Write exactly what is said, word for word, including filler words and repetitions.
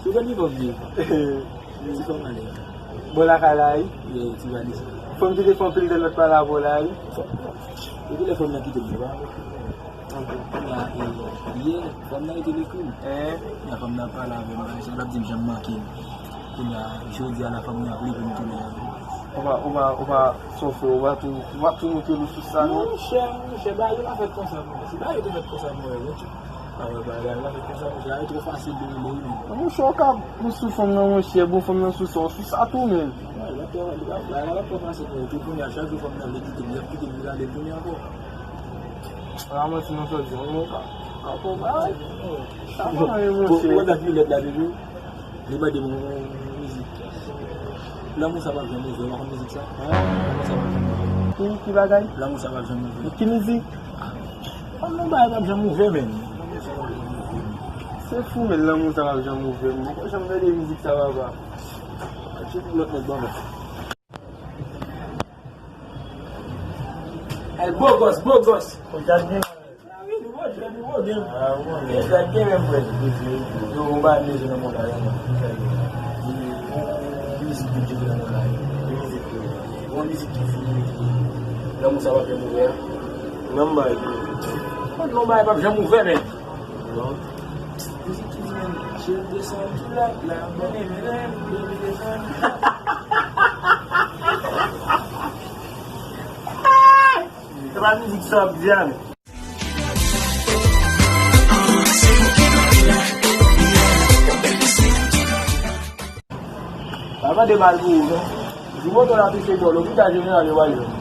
Sou konn li fanm li. Ti fanm ale. Bon lakay la wi. Ye, ti va desann. Fanm ki te fè anpil de lòt pale avè w la wi. Epi lè fanm nan kite m, li pa. Kounye a, e, yè, fanm nan rete lekri m. Kounye a, fanm nan pale avè m, bagay sa, l ap di m jan m manke l. Kounye a, jodi a la, fanm nan ap leve m tounen avè l. Ou pa, ou pa, ou pa, Son frè, ou pa tou, ou pa tou montre nou sous sa non. Monchè, monchè, bagay yo pa fèt konsa, monchè. Si bagay yo te fèt konsa, mwen wè, monchè. A wè, bagay yo pa fèt konsa, monchè. Bagay yo twò fasil de rele wi menm. Monchè, ou ka sou fanm nan, monchè, bon fanm nan sous sa, ou sous sa tou menm. Bagay la twò, bagay la twò fasil, monchè. Epi kounye a, chak jou fanm nan vle kite m, l ap kite m, li rale tounen ankò. A la manti non, sa di, ou ka, ka fè bagay. Sa pa anyen, monchè. Ou wè dat minèt la toujou? Li mande m yon mizik. Lanmou sa p ap janm ouvè, w pa konn mizik sa? Lanmou sa p ap janm ouvè. Ki, ki bagay? Lanmou sa p ap janm ouvè. Ki mizik? Lanmou bagay p ap janm ouvè, menn. Se fou, menn, lanmou sa p ap janm ouvè. Mwen poko janm tande mizik sa, papa. Al tcheke lòt nèg ban mwen. Al bogòs, bogòs. Ou gad gen. Ah, wi, nou bon, nou bon, gen. Ah, bon, gen. Gen, gen menm, frè. Yo, on ba mizik nan mond la, yo. Mizik ki jwe nan mond la, yo. Mizik ki, bon, mizik ki fou, mizik ki. Lanmou sa p ap janm ouvè. Non, bay. Non, bay, p ap janm ouvè, men. Non. Mizik ki di menm, cheri desann, ki lòt la, bon, men, men, men, desann. Se pa mizik sa w ap di a, men. Pa mande mal pou ou, non. Di moto la touche dlo, lopital jeneral yo pral jwenn.